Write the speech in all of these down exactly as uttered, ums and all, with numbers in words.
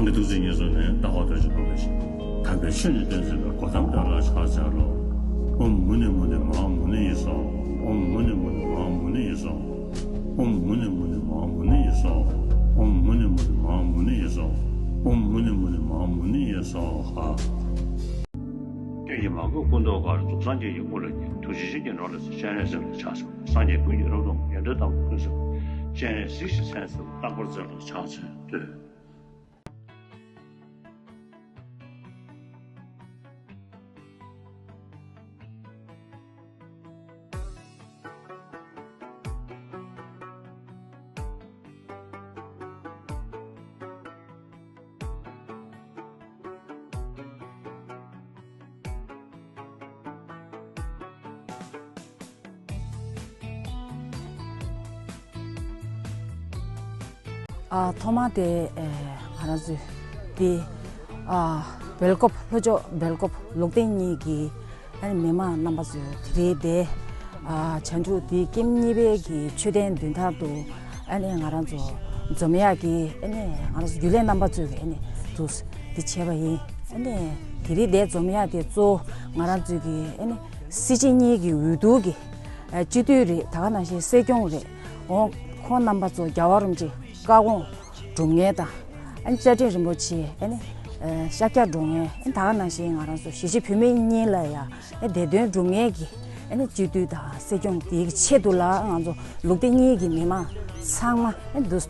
མི་འདུག་ཚེ་ཉེར་བཟུང་ནས་ལྟ་བ་ལྟ་ཅི་འཕགས་པའི་ཞིང་། དམ་པའི་ཆོས་ནི་སྟོན་མཛད་པའི་གོ་ཏམ་དེ་ལ་ཕྱག་འཚལ་ལོ། ཨོཾ་མུ་ནེ་མུ་ནེ་མ་ཧཱ་མུ་ནེ་ཡེ་སྭཱ་ཧཱ། ཨོཾ་མུ་ནེ་མུ་ནེ་མ་ཧཱ་མུ་ནེ་ཡེ་སྭཱ་ཧཱ། ཨོཾ་མུ་ནེ་མུ་ནེ་མ་ཧཱ་མུ་ནེ་ཡེ་སྭཱ་ཧཱ། ཨོཾ་མུ་ནེ་མུ་ནེ་མ་ཧཱ་མུ་ནེ་ཡེ་སྭཱ་ཧཱ། ཨོཾ་མུ་ནེ་མུ་ནེ་མ་ཧཱ་མུ་ནེ་ཡེ་སྭཱ་ཧཱ། སྐྱོན་གྱིས་མ་གོས་སྐུ་མདོག་དཀར། རྫོགས་སངས་རྒྱས་ཀྱི་སྐུ་ལ་བརྙས། ཐུགས་རྗེ་ཆེན་གྱི་ནོར་ལ་གཟིགས། སྤྱན་རས་གཟིགས་ལ་ཕྱག་འཚལ་ལོ། སངས་རྒྱས་ཀུན་གྱི་སློབ་སྟོན་པ། ཡོན་ཏན་དམ་པ་ཀུན་གཟིགས་པ། སྤྱན་རས་གཟིགས་ཤིང་མཚན་གསོལ་བ། རྟག་པར་མཛད་པ་ལ་ཕྱག་འཚལ་བསྟོད། ཨ། ཐོག་མ་དེ་ཨེ་ང་རང་ཚོའི་དེ་ཨ་སྦེལ་ཀོབ་ལྷོ་ཕྱོགས་སྦེལ་ཀོབ་ལུག་སྡེ་གཉིས་ཀྱི་ཨ་ནི་མི་མང་རྣམ་པ་ཚོས་དེ་རིང་དེ་ཨ་བྱང་ཆུབ་དེ་ཀེམ་གཉིས་པའི་གི་མཆོད་རྟེན་མདུན་ཐང་དུ་ཨ་ནི་ང་རང་ཚོ་འཛོམས་ཡག་གི་ཨ་ནི་ང་རང་ཚོ་རྒྱུན་ལས་རྣམ་པ་ཚོས་ཨ་ནི་འདུག་དེ་བྱས་པ་ཡིན། ཨ་ནི་དེ་རིང་དེ་འཛོམས་ཡག་དེ་གཙོ་བོ་ང་རང་ཚོའི་གི་ཨ་ནི་སྲིད་སྤྱི་གཉིས་ཀྱི་འོས་བསྡུ་གི་ཨ་སྤྱི་འཐུས་རེད། ད་ག་ནང་བཞིན་སྲིད་སྐྱོང་རེད། འོ་ཁོང་རྣམ་པ་ཚོ་རྒྱལ་བ་རིན་པོ་ཆེ་བཀའ་དགོངས་སྒྲུབ་མཁན་དང་། ཨ་ནི་བཅའ་ཁྲིམས་རིན་པོ་ཆེ་ཨ་ནི་ཨ་ཤཱཀྱ་འགྲོ་མཁན། ཨ་ནི་ད་ག་ནང་བཞིན་ང་རང་ཚོ་གཞིས་བྱེས་བོད་མི་གཉིས་ལ་ཡང་ཨ་བདེ་དོན་སྒྲུབ་མཁན་གྱི་ཨ་ནི་སྤྱི་འཐུས་དང་སྲིད་སྐྱོང་དེའི་ཆེད་དུ་ལ་ང་ཚོ་ལུག་སྡེ་གཉིས་ཀྱི་མི་མང་ཚང་མ་ཨ་ནི་འདུག་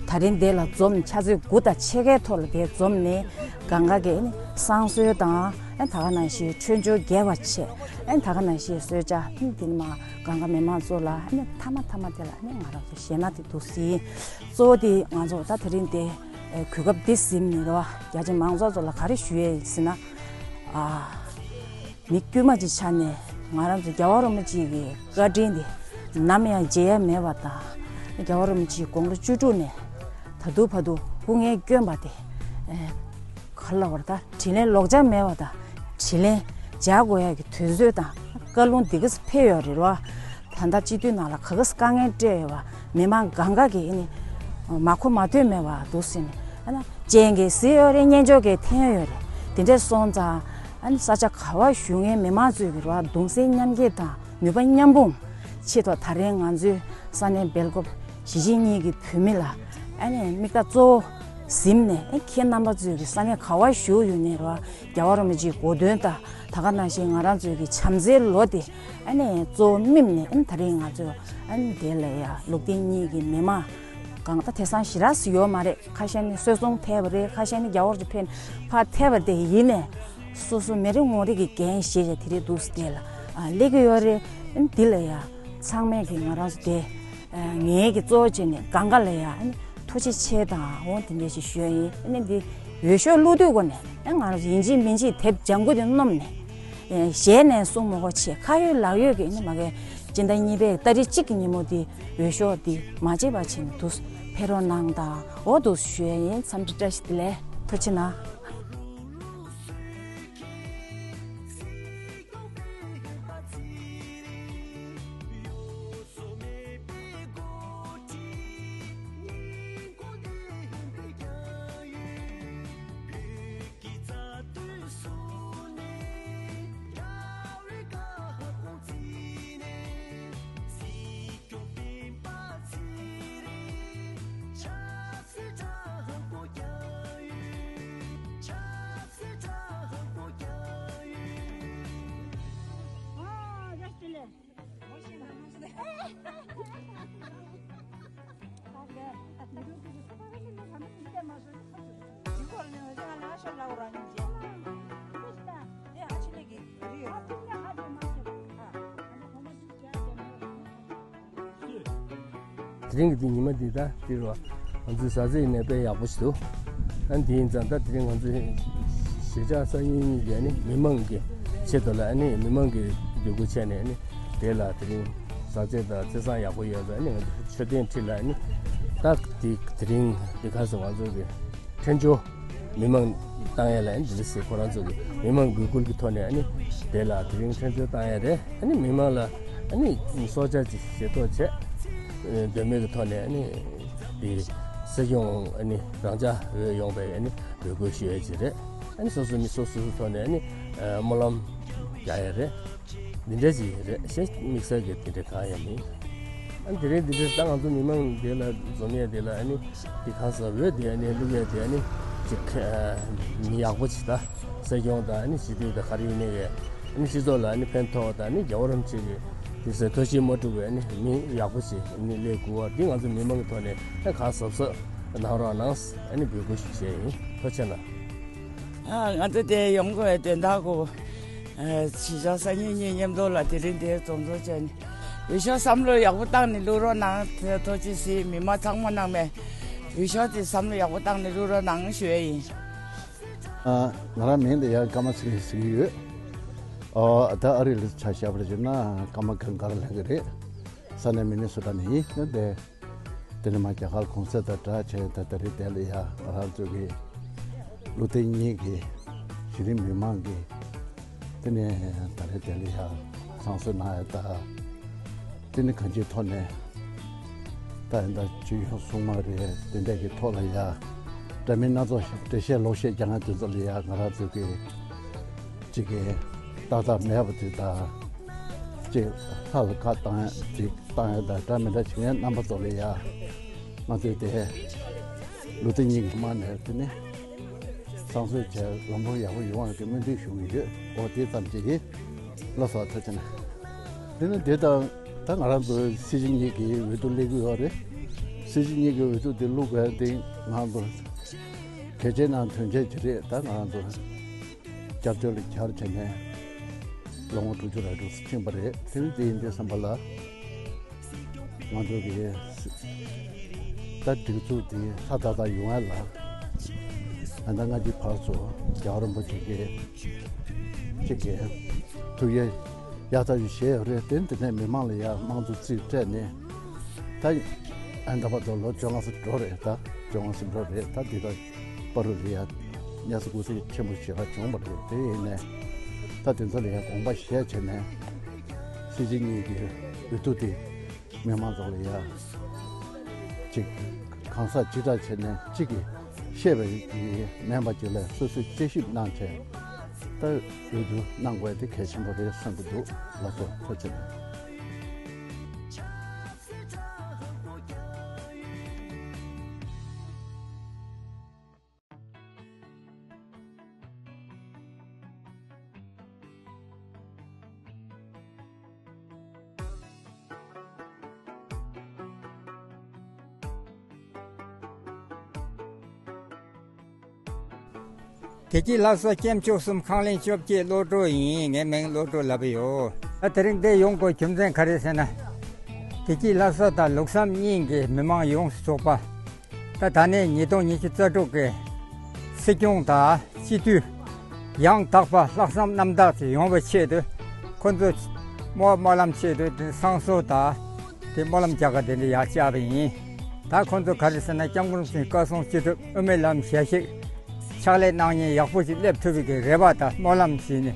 ད་རིང་འདི་ལ་འཛོམས། ཕྱག་ཚོད་དགུ་དང་ཕྱེད་ཀའི་ཐོག་ལ་དེ་འཛོམས་ནས་གང་ག་གི་ཨ་ནི་བསང་གསོལ་དང་ཨ་ནི་ད་ག་ནང་བཞིན་འཕྲོད་སྦྱོར་རྒྱས་པ་བྱས། ཨ་ནི་ད་ག་ནང་བཞིན་གསོལ་ཇ་ཨ་ནི་དེ་ནི་མ་གང་ག་མི་མང་ཚོ་ལ་ཨ་ནི་མཐའ་མ་མཐའ་མ་དེ་ལ་ཨ་ནི་ང་རང་ཚོ་གཞས་སྣ་དེ་འདུག་སེ་གཙོ་བོ་དེ་ང་ཚོ་ད་དེ་རིང་དེ་ཨེ་གོ་སྐབས་འདི་ཟིན་ནས་རེད་བ། རྒྱ་ཆེ་མང་ཚོགས་ཚོ་ལ་ག་རེ་ཞུ་ཡས་ཡིན་ཟེར་ན། ཨ་མི་དཀྱུས་མ་ཅིག་ཆགས་ནས་ང་རང་ཚོ་རྒྱལ་བ་རིན་པོ་ཆེ་གི་བཀའ་དྲིན་དེ་ནམ་ཡང་བརྗེད་ཡ་མེད་པ་དང་། རྒྱལ་བ་རིན་པོ་ཆེ་དགུང་ལོ་བཅུ་དྲུག་ནས་ད་དུང་བར་དུ་སྐུ་ངལ་བསྐྱོན་པ་དེ་ཨེ་ག་རེ་ལབ་དགོས་རེད། ད་དྲིན་ལན་ལོག་འཇགས་མེད་པ་དང་དྲིན་ལན་འཇལ་དགོས་ཡ་གི་དུས་ཚོད་དང་བཀའ་ལུང་འདི་ག་ས་ཕེབས་ཡོད་རེད་བ། ད་ལྟ་སྤྱི་འཐུས་ནང་ལ་ག་ག་ས་དཀའ་ངལ་སྤྲད་ཡོད་པ་མི་མང་གང་ག་གིས་ཨ་ནི་མ་གོ་མ་ཐོས་མེད་པ་འདུག་ཟེར་ནས། ཨ་ན་སྤྱན་གྱིས་གཟིགས་ཡོད་རེད། སྙན་ཅོག་གིས་འཐེན་ཡོད་རེད། དེ་འདྲས་སོང་ཙང་ཨ་ནི་ས་ཆ་ག་བ་བཞུགས་མཁན་མི་མང་ཚོས་གི་རེད་བ། གདུང་སེམས་མཉམ་སྐྱེད་དང་ནུས་པ་མཉམ་སྤུངས་ཆེད་དུ་ད་རིང་ང་ཚོའི་ས་གནས་སྦེལ་ཀོབ་གཞིས་བྱེས་གཉིས་ཀྱི་བོད་མི་ལ་ཨ་ནི་དམིགས་བརྟག་གཙོ་བོ་ཟིན་ནས། ཨ་ཁྱེད་རྣམ་པ་ཚོས་གི་ས་གནས་ག་བ་བཞུགས་ཡོད་ནའི་རེད་བ། རྒྱལ་བ་རིན་པོ་ཆེའི་གོ་སྟོན་དང་ད་ག་ནང་བཞིན་ང་རང་ཚོའི་གི་བྱམས་བརྩེའི་ལོ་དེ་ཨ་ནི་གཙོ་བོ་སྨིན་ནས། ཨ་ནི་ད་རིང་ང་ཚོ་ཨ་ནི་དེ་ལ་ཡ་ལུག་སྡེ་གཉིས་ཀྱི་མི་མང་གང་ལྟར་དེང་སང་ཞེ་དྲག་ཞིག་ཡོད་མ་རེད། ཁ་ཤས་ནི་གསོད་རྫོང་ཐེབས་པ་རེད། ཁ་ཤས་ནི་རྒྱ་བོར་གྱི་ཕན་ཕར་ཐེབས་པ་དེ་ཡིན་ནས། སོ་སོ་མི་རེ་ངོ་རེ་གི་འགན་བཞེས་བྱས་དེ་རེད་འདུག་སེ་དེ་ལ་ཨ་སླེབས་ཀྱི་ཡོད་རེད། ཨ་ནི་འདི་ལ་ཡ་ཚང་མས་གི་ང་རང་ཚོ་དེ་ངེད་ཀྱི་གཙོ་བོ་བྱས་ནས་གང་ག་ལ་ཡ་ཨ་ནི་ཐུགས་རྗེ་ཆེ་དང་འོ་དེ་འདྲ་ཞིག་ཞུ་ཡ་ཡིན། ཨ་ནི་འདི་འོས་ཤོག་བླུག་དུས་སྒོ་ནས་ཨ་ང་རང་ཚོ་ཡིན་གཅིག་མིན་གཅིག་དེབ་ལྗང་ཁུ་དེ་བསྣམས་ནས་ཨེ་ཞལ་ནས་གསུང་མ་དགོས་བྱས། ཁ་ཡོད་ལག་ཡོད་ཀྱི་ཨ་ནི་མ་གི་སྤྱི་ཟླ་གཉིས་པའི་ཏ་རིག་གཅིག་གི་ཉིན་མོ་དེ་འོས་ཤོག་དེ་མ་བརྗེད་པ་བྱས་ནས་འདུག་སེ་ཕེབས་རོགས་གནང་དང་འོ་འདུག་སེ་ཞུ་ཡ་ཡིན། འཚམས་འདྲི་བཀྲ་ཤིས་བདེ་ལེགས། ཐུགས་རྗེ་གནང་། དེ་རིང་གི་དེ་ཉི་མ་འདི་ད་འདི་རུ་ང་ཚོའི་གཟའ་ཚེས་ཡིན་ནའི་དཔེ་ཡག་པོ་ཞིག་འདུག་ཨ་ནི་དེ་ཡིན་ཙང་ད་དེ་རིང་ང་ཚོའི་གཞིས་ཆགས་གསར་རྙིང་གཉིས་ཀྱི་ཨ་ནི་མི་མང་གི་ཆེད་དུ་ལ་ཨ་ནི་མི་མང་གི་འབོད་སྐུལ་བྱས་ནས་ཨ་ནི་དེ་ལ་དེ་རིང་གཟའ་ཚེས་དང་ཚེས་བཟང་ཡག་པོ་ཡོད་པས་ཨ་ནི་ང་ཚོའི་མཆོད་རྟེན་འཁྲིས་ལ་ཨ་ནི་ད་དེ་དེ་རིང་འདི་ག་ཚོད་ང་ཚོ་གི་འཕྲིན་སྦྱོར་མི་མང་བཏང་ཡ་ལ་ཨ་ནི་འདི་འདྲ་ཟེར། ཁོ་རང་ཚོ་གི་མི་མང་འབོད་སྐུལ་གྱི་ཐོག་ནས་ཨ་ནི་དེ་ལ་དེ་རིང་འཕྲིན་སྦྱོར་བཏང་ཡ་རེད། ཨ་ནི་མི་མང་ལ་ཨ་ནི་སྲོག་ཆགས་ཅིག་ཞེ་ཐོག་བྱས་འདོད་མོས་ཀྱི་ཐོག་ནས་ཨ་ནི་དེ་ སྲིད་སྐྱོང་ཨ་ནི་རང་འཇགས་འོས་ཡོང་བའི་ཨ་ནི་འབོད་སྐུལ་ཞུ་ཡས་ཅིག་རེད། ཨ་ནི་སོ་སོ་མི་སོ་སོའི་ཐོག་ནས་ཨ་ནི་སྨོན་ལམ་རྒྱག་ཡས་རེད། འདི་འདྲ་ཅིག་རེད། གཞན་དམིགས་བསལ་གྱི་དེ་འདྲ་གང་ཡང་མིན། ཨ་ནི་དེ་རིང་འདི་འདྲ་ད་ང་ཚོ་མི་མང་འདི་ལ་འཛོམས་ཡས་འདི་ལ་ཨ་ནི་འདི་གང་ཟེར་འོས་འདི་ཨ་ནི་བླུག་ཡས་འདི་ཨ་ནི་ཅིག་མི་ཡག་པོ་ཅིག་ད་སྲིད་སྐྱོང་དང་ཨ་ནི་སྤྱི་འཐུས་དང་ག་རེ་ཡིན་ནའི་གི་ཨ་ནི་སྤྱི་ཚོགས་ལ་ཨ་ནི་ཕན་ཐོགས་དང་ཨ་ནི་རྒྱལ་བ་རིན་པོ་ཆེ་གི་དེ་ཚོའི་ཐུགས་བཞེད་མ་གྲུབ་པའི་ཨ་ནི་མི་ཡག་པོ་ཞིག་ཨ་ནི་སླེབས་དགོས་པ་འདི་ང་ཚོ་མི་མང་གི་ཐོག་ནས་ཨ་གང་གཟབ་གཟབ་གནང་རོགས་གནང་ཨ་ནི་འབོད་སྐུལ་ཞིག་བྱས་ཡིན། ཐུགས་རྗེ་གནང་། ཨ་ང་ཚོ་དེ་ཡོང་དགོས་པའི་དོན་དག་གོ། ཨ་གཞིས་ཆགས་གསར་རྙིང་གཉིས་མཉམ་དུ་ལ་དེ་རིང་དེ་འཛོམས་འཛོམས་བྱས་ནས་འོས་ཤོག་བསམ་བློ་ཡག་པོ་བཏང་ནས་བླུག་རོགས་གནང་། ཐུགས་རྗེ་གཟིགས། མི་མང་ཚང་མ་ནང་མས་འོས་ཤོག་དེ་བསམ་བློ་ཡག་པོ་བཏང་ནས་བླུག་རོགས་གནང་ཞུ་ཡས་ཡིན། ཨ། ང་རང་མིང་དེ་ཡང་ཀརྨ་ཚེ་རིང་ཟེར་གྱི་ཡོད། ཨོ། ད་ཨ་རི་ལ་ཆ་བཞག་པར་བྱས་ན་ཀརྨ་སྒང་གར་ལབ་ཀྱི་རེད། ས་གནས་མི་ནི་སོ་ཊ་ནས་ཡིན། དེ་དེ་ནས་མར་རྒྱ་གར་གུང་སེང་དང་སྦྲགས་བྱས། ད་ད་རེས་དེ་ལ་ཡ་ང་རང་ཚོ་གི་ལོ་དེ་གཉིས་ཀྱི་གཞི་རིམ་མི་མང་གི་དེ་ནས་ད་རེས་དེ་ལ་ཡ་བསང་གསོལ་གནང་ཡ་ད། དེ་ནི་གང་ཅིའི་ཐོག་ནས་ད་ཡིན་ད་སྤྱི་ཡོངས་སྲུང་མ་རེད། དེ་འདྲ་གི་ཐོག་ལ་ཡ་འདྲ་མིན་སྣ་ཚོགས་འགྲེལ་བཤད་ལོག་བཤད་རྒྱག་མཁན་དེ་ཚོ་ལ་ཡ་ང་རང་ཚོ་གི་ཅིག་གི་ཏག་ཏག་མེད་པ་དེ་དང་། ཅིག་ལྷ་ལ་བཀའ་བཏང་ཡ་ཅིག་བཏང་ཡ་དང་འདྲ་མི་འདྲ་བྱེད་མཁན་རྣམ་པ་ཚོ་ལ་ཡ་ང་ཚོས་དེ་ལོ་དེ་གཉིས་ཀྱི་མ་ནས་དེ་ནི་བསང་གསོལ་བྱས་ལམ་ལྷོང་ཡག་པོ་ཡོང་བ་གི་སྨོན་འདུན་ཞུ་གི་ཡོད། འོ་དེ་ཙམ་ཅིག་ཡིན། ལགས་སོ། ཐུགས་རྗེ་གནང་། དེ་ནི་དེ་དང་ད་ང་རང་ཚོ་སྲིད་སྤྱི་གཉིས་ཀྱི་འོས་བསྡུ་སླེབས་ཀྱི་ཡོད་རེད། སྲིད་སྤྱི་གཉིས་ཀྱི་འོས་བསྡུ་དེ་བླུག་དགོས་དེ་ང་ཚོ་གལ་ཆེ་ནང་དོན་ཆེ་ཅིག་རེད། ད་ང་རང་ཚོ་བསྐྱར་བཅོས་ལ་བསྐྱར་བྱས་ནས་ལོ་ངོ་དྲུག་ཅུ་རེ་དྲུག་ཕྱིན་པ་རེད། དེ་ནི་དེ་ཡིན་དུས་ཙམ་པ་ལ། ང་ཚོ་གི་ད་སྒྲིག་འཛུགས་འདི་ལྷ་ཐག་ཐག་ཡོང་ཡ་ལ་ཨ་ད་སྔ་ཕྱི་བར་དུ་རྒྱལ་བ་རིན་པོ་ཆེ་གི་ཅིག་གི་ཐུགས་ཡ་ཡག་ཐག་ཆོད་བཞེས་ཡོད་རེད། དེ་འདི་ནས་མི་མང་ལ་ཡ་དམངས་གཙོ་རྩིས་སྤྲད་ནས་ད་ཨ་ད་བར་དུ་ལོ་བཅོ་ལྔ་ཙམ་འགྲོ་རེད། ད་བཅོ་ལྔ་ཙམ་འགྲོ་རེད། ད་འདི་ད་བར་དུ་ལ་ཡ་གནས་ཚུལ་གུ་ཚིག་ཆེན་པོ་ཞེ་དྲག་བྱུང་བ་རེད། དེ་ཡིན་ནས་ད་དེ་ཚོ་ལ་ཡ་དགོངས་པ་བཞེས་བྱས་ནས་སྲིད་སྤྱི་གཉིས་ཀྱི་འོས་བསྡུ་དེ། མི་མང་ཚོ་ལ་ཡ་ཅིག་གང་ཟག་གཅིག་གྲགས་བྱས་ནས་གཅིག་གིས་བཤད་པ་ཡིན་མིན་པ་ཅིག་ལ་སོ་སོས་དཔྱད་ཞིབ་གནང་བྱས་ད་འོས་བསྡུ་གནང་དགོས་དེ་གལ་ཆེན་པོ་རེད་བསམ་གྱི་འདུག་ལགས་སོ། ཐུགས་རྗེ་གནང་། བདེ་སྐྱིད་ལྷ་བཟོ་སྐྱེམས་མཆོག་གསུམ་ཁང་ལེན་བཅོ་བརྒྱད་བློ་གྲོས་ཡིན། ངའི་མིང་བློ་གྲོས་ལབ་ཡོད། ད་དེ་རིང་འདིར་ཡོང་དགོས་རྒྱུ་མཚན་ག་རེ་ཟེར་ན། བདེ་སྐྱིད་ལྷ་བཟོ་དང་ལུགས་བསམ་གཉིས་ཀྱི་མི་མང་ཡོངས་སུ་རྫོགས་པ། ད་ད་ནས་ཉིས་སྟོང་ཉི་ཤུ་རྩ་དྲུག་གི་སྲིད་སྐྱོང་དང་སྤྱི་འཐུས་ཡང་དག་པ་ལྷག་བསམ་རྣམ་དག་ཅིག་ཡོང་བའི་ཆེད་དུ་ཁོ་ཚོ་སྨོན་སྨོན་ལམ་ཆེད་དུ་དེ་བསང་གསོལ་དང་དེ་སྨོན་ལམ་རྒྱག་ག་དེ་འདྲ་ཡར་བཅར་བ་ཡིན། ད་ཁོ་ཚོ་ག་རེ་ཟེར་ན་སྐྱབས་མགོན་རིན་པོ་ཆེ་བཀའ་གསུང་སྤྱི་སྒྲུབ་དབུ་མའི་ལམ་ཞལ་བཞེས་ཕྱག་ལས་གནང་མཁན་ཡག་པོ་ཞིག་སླེབས་ཐུབ་པའི་གི་རེ་བ་དང་སྨོན་ལམ་བྱས་ནས་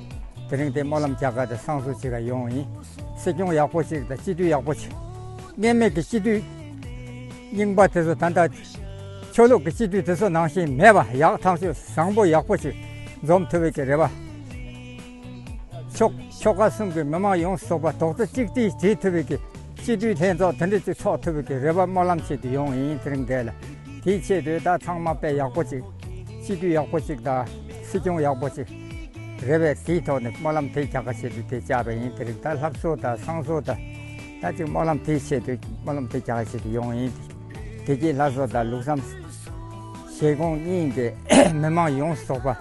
དེ་རིང་དེ་སྨོན་ལམ་རྒྱག་ག་དེ་བསང་གསོལ་བྱེད་ག་ཡོང་བ་ཡིན། སྲིད་སྐྱོང་ཡག་པོ་ཞིག་དང་སྤྱི་འཐུས་ཡག་པོ་ཞིག་སྔོན་མེད་ཀྱི་སྤྱི་འཐུས་རྙིང་པ་དེ་ཚོ་ད་ལྟ་ཆོས་ལུགས་ཀྱི་སྤྱི་འཐུས་དེ་ཚོ་ནང་བཞིན་མེད་པ་ཡག་ཐག་ཆོད་བཟང་པོ་ཡག་པོ་ཞིག་འཛོམས་ཐུབ་པའི་གི་རེ་བ། ཆོལ་ཆོལ་ཁ་གསུམ་གྱི་མི་མང་ཡོངས་སུ་རྫོགས་པ་རྡོག་རྩ་གཅིག་སྒྲིལ་བྱེད་ཐུབ་པའི་གི་སྤྱི་འཐུས་ལྷན་ཚོགས་དེ་འདྲ་ཅིག་ཚོགས་ཐུབ་པའི་གི་རེ་བ་སྨོན་ལམ་བྱེད་དུ་ཡོང་ཡིན། དེ་རིང་འདིར་ལ་དེའི་ཆེད་དུ་ད་ཚང་མ་དཔེ་ཡག་པོ་ཅིག་སྤྱི་འཐུས་ཡག་པོ་ཅིག་དང་སྲིད་སྐྱོང་ཡག་པོ་ཅིག་རེ་བའི་དེའི་ཐོག་ནས་སྨོན་ལམ་དེ་རྒྱག་ག་ཆེད་དུ་དེ་བཅར་བ་ཡིན། དེ་རིང་ད་ལྷ་བཟོ་དང་བསང་གསོལ་དང་ད་ཅིག་སྨོན་ལམ་དེའི་ཆེད་དུ་སྨོན་ལམ་དེ་རྒྱག་ག་ཆེད་དུ་ཡོང་ཡིན། བདེ་སྐྱིད་ལྷ་བཟོ་དང་ལུགས་བསམ་བཞེས་སྒོ་གཉིས་ཀྱི་མི་མང་ཡོངས་སུ་རྫོགས་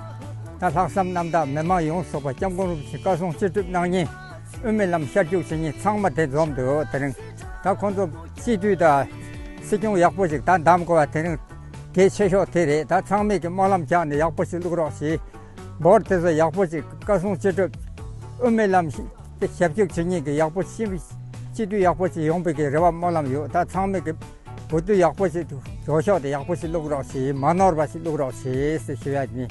པ། ད་ལྷག་བསམ་རྣམ་དག་མི་མང་ཡོངས་སུ་རྫོགས་པ་སྐྱབས་མགོན་རིན་པོ་ཆེ་བཀའ་གསུང་ཅི་སྒྲུབ་གནང་མཁན་དབུ་མའི་ལམ་ཤར་བསྐྱོད་བྱེད་མཁན་ཚང་མ་དེ་འཛོམས་འདུག་དེ་རིང་ད་ཁོང་ཚོ་སྤྱི་འཐུས་དང་སྲིད་སྐྱོང་ཡག་པོ་ཞིག་ད་འདེམས་དགོས་པ་དེ་རིང་གལ་ཆེ་ཤོས་དེ་རེད། ད་ཚང་མས་ཀྱི་སྨོན་ལམ་རྒྱག་ནས་ཡག་པོ་ཞིག་བླུག་རོགས་ཞེས། འབོར་དེ་ཚོ་ཡག་པོ་ཞིག་བཀའ་གསུང་ཅི་སྒྲུབ་དབུ་མའི་ལམ་ཞིག་དེ་ཞབས་ཞུ་བྱེད་མཁན་གྱི་ཡག་པོ་ཞིག་སྤྱི་འཐུས་ཡག་པོ་ཞིག་ཡོང་བའི་གི་རེ་བ་སྨོན་ལམ་ཡོད། ད་ཚང་མས་ཀྱི་འོས་བསྡུ་ཡག་པོ་ཞིག་འགྲོ་ཕྱོགས་དེ་ཡག་པོ་ཞིག་བླུག་རོགས་ཞེས། མ་ནོར་བ་ཞིག་བླུག་རོགས་ཞེས་ཞུ་ཡ་ཡིན།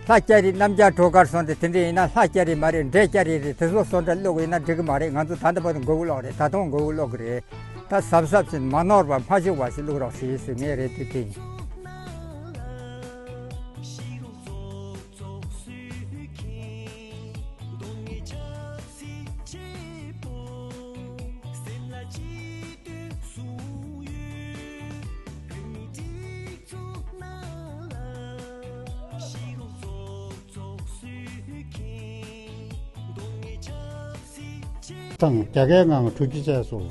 ལྷ་སྐྱ་རིས་རྣམ་རྒྱལ་སྒྲོལ་དཀར་བཟོ་འདྲ་དེ་འདྲ་ཡིན་ན་ལྷ་སྐྱ་རིས་མ་རེད། འདྲེ་སྐྱ་རིས་རེད། དེ་ཚོ་བཟོ་འདྲ་བླུག་ཡིན་ན་འགྲིག་གི་མ་རེད། ང་ཚོ་ད་ལྟ་བར་དུ་མགོ་བོ་སློག་རེད། ད་དུང་མགོ་བོ་སློག་གི་རེད། ད་གཟབ་གཟབ་བྱས་མ་ནོར་བ་མ་བྱུང་བ་ཞིག་བླུག་རོགས་ཞེས་ཟེར་ངས་རེ་འདུན་དེ་ཡིན། དང་རྒྱ་སྐད་ངང་འགྲོ་རྒྱུ་བྱས་སོ།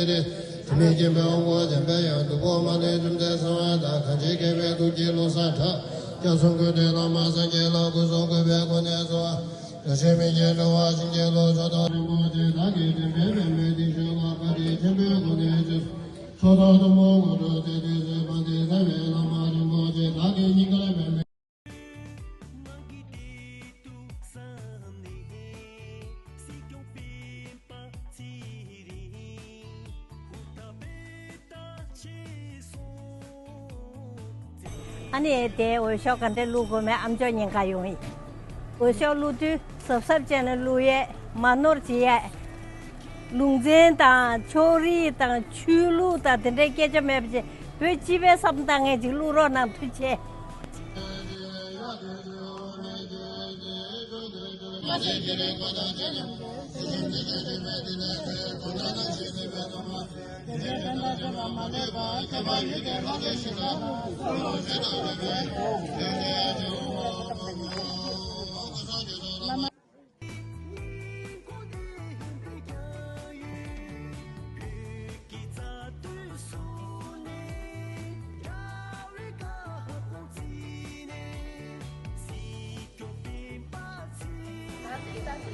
དེ་མི་མཁྱེན་པའི་དབང་པོ་བདེན་པས་ཡང་སྡུག་པོ་མ་ལུས་རིམ་བདེ་གསང་བ་དང་གང་ཞིག་མཁྱེན་པའི་ཐུགས་ཀྱི་ལོ་གསར་གྲགས་ཀྱང་སོང་ཀུན་ཏེ་བླ་མ་སངས་རྒྱས་ལ་སྐུ་གསུང་གུས་པའི་སྒོ་ནས་གསོལ་བ། བདག་གཞན་མི་མཁྱེན་འགྲོ་བ་སེམས་ཅན་ལ་མཆོག་དང་རིན་པོ་ཆེ་བདག་གིས་དྲན་པའི་པདྨའི་གདན་ཞུགས་ལ་བཀའ་དྲིན་ཆེན་པོའི་སྒོ་ནས་ཆོས་མཆོག་དང་ཐུན་མོང་དངོས་གྲུབ་སྩལ་དུས་གསོལ་བ་འདི་རྩ་བའི་བླ་མ་རིན་པོ་ཆེ་བདག་གི་སྙིང་གར་སྦས་པའི། ཨ་ནི་དེ་འོས་ཤོག་ག་འདྲ་བླུག་དགོས་མེད་ཨ་མཆོག་ཉེན་ཁ་ཡོང་ཡིན། འོས་ཤོག་བླུག་དུས་གཟབ་གཟབ་བྱས་ནས་བླུག་ཡས་མ་ནོར་བྱེད་ཡས། ལུང་ཚན་དང་ཕྱོགས་རིས་དང་ཆོས་ལུགས་དང་དེ་འདྲའི་སྐད་ཆ་མེད་པ་བྱས་བོད་སྤྱི་པའི་བསམ་བཏང་ངས་ཅིག་བླུག་རོགས་གནང་ཐུགས་ཆེ།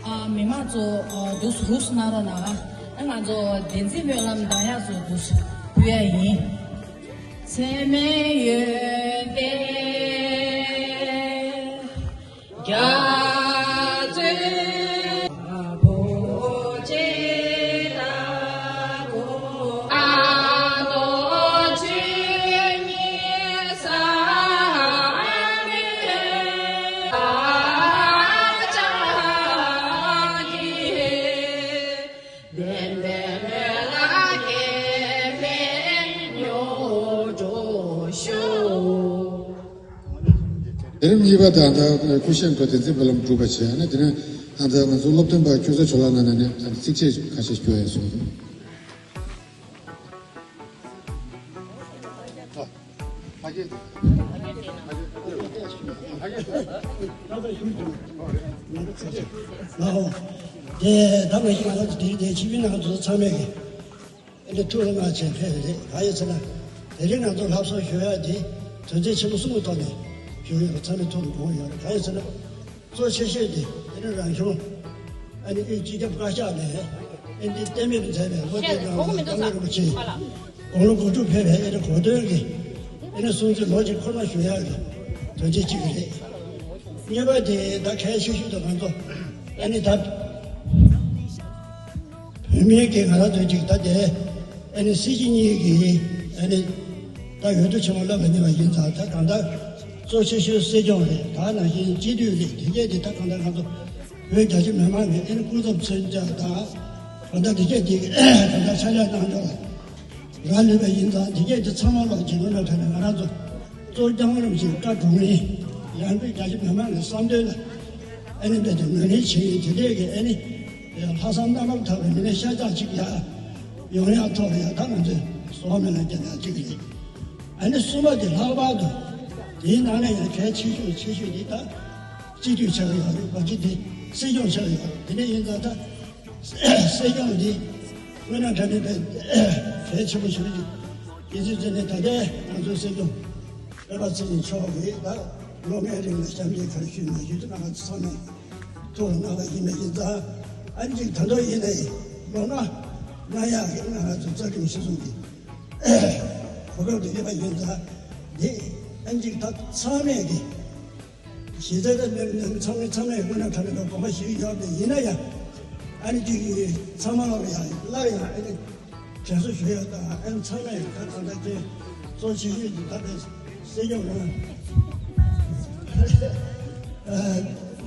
ཨ། མི་མང་ཚོ་ཨ་དུས་རུག་གནང་རོགས་གནང་། ཨ་ང་ཚོ་བདེན་ཚིག་སྨོན་ལམ་གདང་ཡག་ཚོ་དུས་ཕུལ་ཡ་ཡིན། ཚད་མེད་ཡོན་ཏན། རྒྱ་མཚོའི་བོད་ཀྱི་ད་གོ་ཨ་ནོ་ཆོས་ཉིད་ས་མེད་ཨ་ཅག་གི་བདེན་པའི་མོད་ལ་སྐྱེ་མེད་མྱུར་འགྲོ་ཤོག་དེ་རིང་གཉིས་པ་དང་ད་སྐུ་གཤེགས་མཁན་བདེན་ཚིག་སྨོན་ལམ་གྲུབ་པ་བྱས། ཨ་ནི་དེ་རིང་ཨ་ད་ང་ཚོ་སློབ་སྟོན་པ་ཁྱུ་ཚ་ཇོ་ལགས་ནང་ནས་ཨ་ཚིགས་བཅད་ཁ་ཤས་སྐྱོར་ཡ་སོང་། ལའོ། དེ་ད་ང་ཞིག་ང་ཚོ་དེ་དེ་ཆིབས་ནང་དུ་ཚང་མས་ཀྱི་ཨེ་འདྲ་ཐུགས་ལ་མ་ཆེན་ཕེབས་རེད། གང་ཡིན་ཟེར་ན། དེ་རིང་ང་ཚོ་ལྷ་གསོལ་ཞུ་ཡག་དེ་དོན་ཚན་ཆེན་པོ་གསུམ་གྱི་ཐོག་ནས་ཞུ་ཡོད་པ་ཚང་མས་ཐུགས་ལ་དགོངས་ཡོད་རེད། གང་ཡིན་ཟེར་ན། གཙོ་ཆེ་ཤོས་དེ་ཨེ་འདྲ་རང་བྱུང་། ཨ་ནི་ཨེ་སྤྱི་ཁྱབ་བཀའ་ཤག་ནས་ཨེ་འདི་གཏན་འབེབས་མཛད་པའི་བློ་གཏད་ཀྱི་བཀའ་མོལ་རིན་པོ་ཆེ་དགུང་ལོ་དགུ་བཅུ་ཕེབས་པའི་ཨེ་འདྲ་གོ་སྟོན་གྱི་ཨེ་འདྲ་སྲུང་བརྩི་ལོ་གཅིག་འཁོར་བ་ཞུ་ཡག་གི་དོན་ཆེན་གཅིག་རེད། གཉིས་པ་དེ་ད་གལ་ཆེ་ཤོས་དེ་ང་ཚོ་ཨ་ནི་ད། བོད་མིའི་གི་ང་རང་ཚོའི་ཅིག་ད་དེ་ཨ་ནི་སྲིད་སྤྱི་གཉིས་ཀྱི་ཨ་ནི་ད་འོས་བསྡུ་ཆེན་མོ་སླེབས་པ་ཡིན་པ་ཡིན་ཙང་ད་གང་ལྟར་གཙོ་ཆེ་ཤོས་སྲིད་སྐྱོང་རེད། ད་ནང་བཞིན་སྤྱི་འཐུས་རེད། དེ་གས་དེ་ད་གང་ལྟར་ང་ཚོ་བོད་རྒྱ་ཆེ་མི་མང་གི་ཨ་ནི་སྐུ་ཚབ་མཚོན་ཆ་དང་གང་ལྟར་དེ་གས་དེ་གང་ལྟར་ཆ་ལག་གནང་ཆོག་ལ་རག་ལུས་པ་ཡིན་ཙང་དེ་གས་དེ་ཚང་མ་ལོག་བྱེད་དགོས་ན་ད་ནི་ང་རང་ཚོ་གཙོ་སྐྱོང་རིམ་བཞིན་བཀའ་དྲུང་རིང་ཡང་སྒོས་རྒྱ་ཆེ་མི་མང་གི་བསམ་དོན་ལ་ཨ་ནི་རྦད་དེ་ངོས་ལེན་བྱེད་ཡོད། དེ་འདྲས་ཀྱི་ཨ་ནི་ལྷག་བསམ་རྣམ་པར་དག་པའི་མི་སྣ་ཤ་སྟག་ཅིག་ཡ་ཡོང་ཡག་ཐོག་ལ་ཡ་ད་ང་ཚོས་གསོལ་བ་སྨོན་ལམ་རྒྱག་ཡག་ཅིག་རེད། ཨ་ནི་གསུམ་པ་དེ་ལྷག་པར་དུ་དེའི་ནང་ནས་ཡང་གལ་ཆེ་ཤོས་ཆེ་ཤོས་དེ་ད་ སྤྱི་འཐུས་ཆགས་ཡོད་རེད། པར་ཆས་དེ་སྲིད་སྐྱོང་ཆགས་ཡོད་རེད། དེ་འདྲ་ཡིན་ཙང་ད་སྲིད་སྐྱོང་འདི་དངོས་གནས་དྲང་གནས་དཔེ་གལ་ཆེན་པོ་ཞིག་རེད། ཡིན་ཙང་ནས་ད་ལྟའི་ང་ཚོའི་སྲིད་སྐྱོང་སྤེན་པ་ཚེ་རིང་མཆོག་གིས་ད་ལོ་ལྔའི་རིང་ལ་ཞབས་འདེགས་ག་རེ་ཞུས་མ་ཞུས་དེ་ང་ཚོ་ཚང་མས་ཐུགས་ལ་བསྣམས་པ་ཡིན་པ་ཡིན་ཙང་། ཨ་ནི་ཅིག་ད་དུང་ཡིན་ནའི་ལོ་ལྔ་ལྔ་ཡག་གི་ང་ཚོ་རྩ་ཁྲིམས་གཞི་བཟུང་གི་གོ་སྐབས་དེ་ཡོད་པ་ཡིན་ཙང་། དེ་ཨ་ནི་ཅིག་ད་ཚང་མས་ཀྱི་གཞི་རྩ་དང་མི་མི་ཚང་མས་ཚང་མས་དངོས་གནས་དྲང་གནས་དགོངས་པ་ཞིག་ཡོད་པ་ཡིན་ན་ཡང་། ཨ་ནི་ཅིག་ཚང་མ་ལ་ཡང་སླར་ཡང་ཨ་ནི་དྲན་གསོ་ཞུ་ཡག་དང་། ཨ་ནི་ཚང་མས་ད་ད་ལྟ་ཁྱེད་གཙོ་ཆེ་ཤོས་ཀྱི་ད་ལྟའི་སྲིད་སྐྱོང་རང་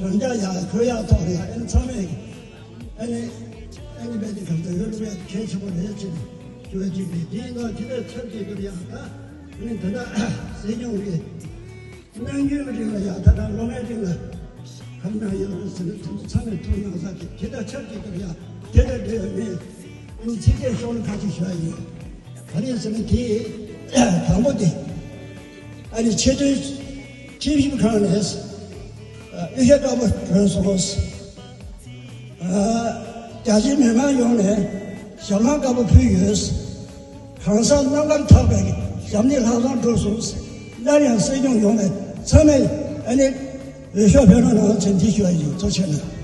རང་འཇགས་ཡག་གོ་ཡག་ཐོག་ནས། ཨ་ནི་ཚང་མས་ཨ་ནི་ཨ་ནི་རྦད་དེ་ག་ཚོད་ཡོད་རེད། གལ་ཆེན་པོ་རེད་ཅེས་ཞུ་བ་ཅིག་རེད། དེ་ཡིན་ཙང་དེ་ལས་ཚབ་ཅིག་ཏུ་ཡང་ད་ཨ་ནི་ད་ལྟ་སྲིད་སྐྱོང་གི་གནང་རྒྱུའི་རིང་ལ་ཡང་ད་ལྟ་ལོ་ལྔའི་རིང་ལ་གང་གནང་ཡོད་རེད་ཟེར་ན། དེ་ཚོ་ཚང་མས་ཐུགས་སྣང་ས་དེ་དེ་དང་ཆབས་ཅིག་ཏུ་ཡང་དེ་དང་འབྲེལ་བའི་ངས་ཨ་ནི་ཚིག་བཅད་ཤོག་ལྷེ་ཁ་ཅིག་ཞུ་ཡ་ཡིན། ག་རེ་ཟེར་ན་དེ་དང་པོ་དེ་ཨ་ནི་ཆེས་མཐོའི་ཁྲིམས་ཞིབ་ཁང་ནས་ཨ་དབུ་ཞྭ་དཀར་པོ་གྱོན་སོང་། ཨ་རྒྱ་ཆེའི་མི་མང་ཡོངས་ནས་ཞབས་ལྷམ་དཀར་པོ་ཕུལ་ཡོད། གང་ཟག་རྣམ་དཀར་ཐོག་པའི་ཞབས་འདེགས་ལྷག་བསམ་སྒྲུབ་སོང་། སླར་ཡང་སྲིད་སྐྱོང་ཡོང་བའི་ཚང་མས་ཨ་ནི་འོས་ཤོག་ཕུལ་རོགས་གནང་ཟེར་འདི་ཞུ་བ་ཡིན། གཙོ་ཆེ་ན།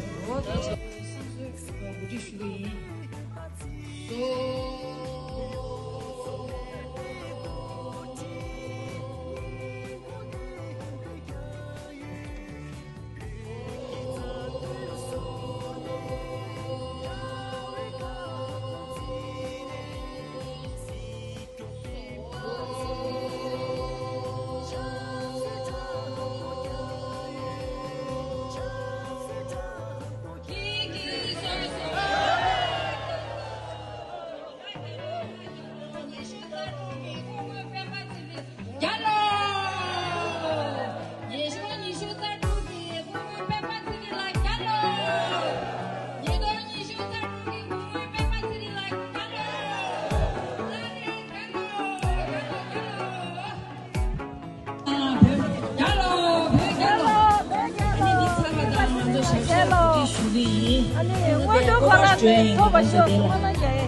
རྒྱལ་ལོ། ཉི་ཤུ་ཉི་ཤུ་རྩ་དྲུག་གི་སྐུ་ངོ་སྤེན་པ་ཚེ་རིང་ལགས་རྒྱལ་ལོ། ཉིས་སྟོང་ཉི་ཤུ་རྩ་དྲུག་གི་སྐུ་ངོ་སྤེན་པ་ཚེ་རིང་ལགས་རྒྱལ་ལོ། བླ་རེད་རྒྱལ་ལོ། རྒྱལ་ལོ་རྒྱལ་ལོ། རྒྱལ་ལོ་བོད་རྒྱལ་ལོ། བོད་རྒྱལ་ལོ། ཨ་ནི་འདི་ཚར་བ་དང་ང་ཚོ་ཞབས་ཞུ་གི་ཡིན། ཨ་ནི་སྔོན་འགྲོ་ཁོ་ན་ཐོབ་པ་ཤོག་སྔོན་མ་རྒྱལ།